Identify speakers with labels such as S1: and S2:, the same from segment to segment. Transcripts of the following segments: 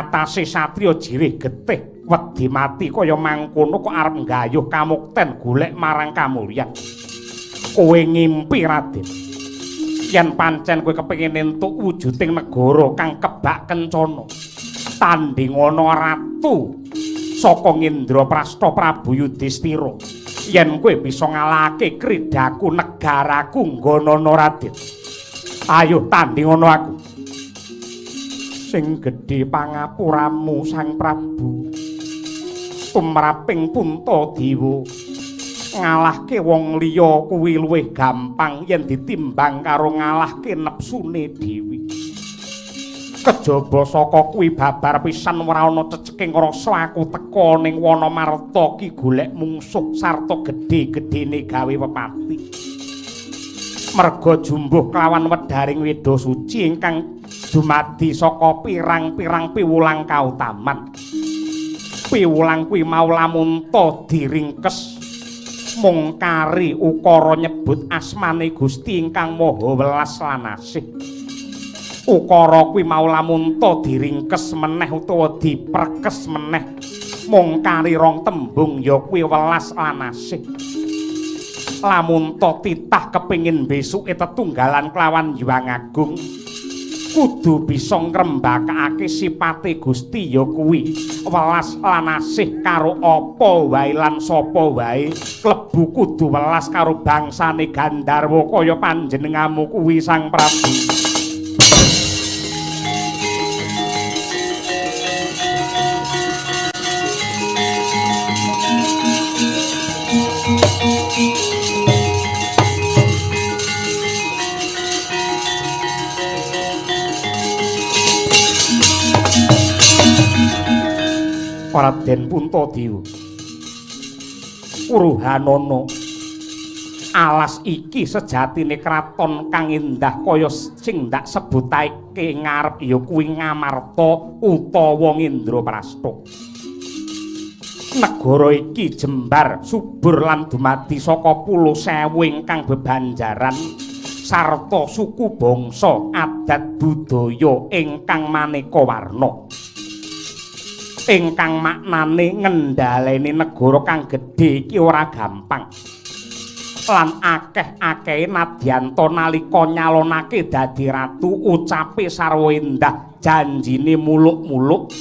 S1: Ngatasé satriya jirih getih wedi mati kaya mangkono kok arep nggayuh kamukten golek marang kamulyan. Kowe ngimpi Raden. Yen pancen kowe kepengin entuk wujuding negara kang kebak kencana, tandingana ratu saka Ngindraprasta Prabu Yudhistira. Yen kowe bisa ngalahake kridaku negaraku nggonana Raden. Ayo tandingana aku. Sing gedhe pangapuramu Sang Prabu. Tumraping Puntadewa ngalahke wong liya kuwi luwih gampang yen ditimbang karo ngalahke nepsune dhewe. Kejaba saka kuwi babar pisan ora ana ceceking rasa aku teka ning Wanamarta ki golek mungsuh sarta gedhe-gedhene gawe pepati. Merga jumbuh kelawan wedharing weda suci ingkang dumadi saka pirang-pirang piwulang kautaman. Piwulang kuwi mau lamun ta diringkes mung kari ukara nyebut asmane Gusti ingkang Maha Welas lan Asih. Ukara kuwi mau lamun ta diringkes meneh utawa diprekes meneh mung kari rong tembung ya kuwi welas lan asih. Lamun ta titah kepengin besuke tetunggalan kelawan Hyang Agung kudu bisa ngrembakake sipate Gusti ya kuwi welas lan asih karo apa wae lan sapa wae, klebu kudu welas karo bangsane Gandharwa kaya panjenenganmu kuwi Sang Prabu. Raden Puntadewa, Uruhanana, alas iki sejatine kraton kang endah kaya sing ndak sebutake ngarep ya kuwi Ngamarta utawa Ngindraprasta. Negara iki jembar, subur lan dumadi saka pulo sewu ingkang bebanjaran sarta suku bangsa adat budaya ingkang maneka warna. Ingkang maknane ngendhaleni negara kang gedhe iki ora gampang. Lan akeh-akehe nadyanta nalika nyalonake dadi ratu ucape sarwa endah, janjine muluk-muluk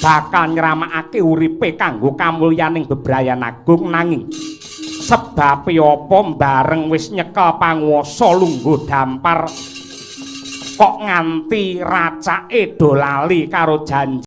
S1: bakal nyramakake uripe kanggo kamulyaning bebrayan agung, nanging sebabe apa bareng wis nyekel panguwasa lungguh dampar kok nganti racake do lali karo janji.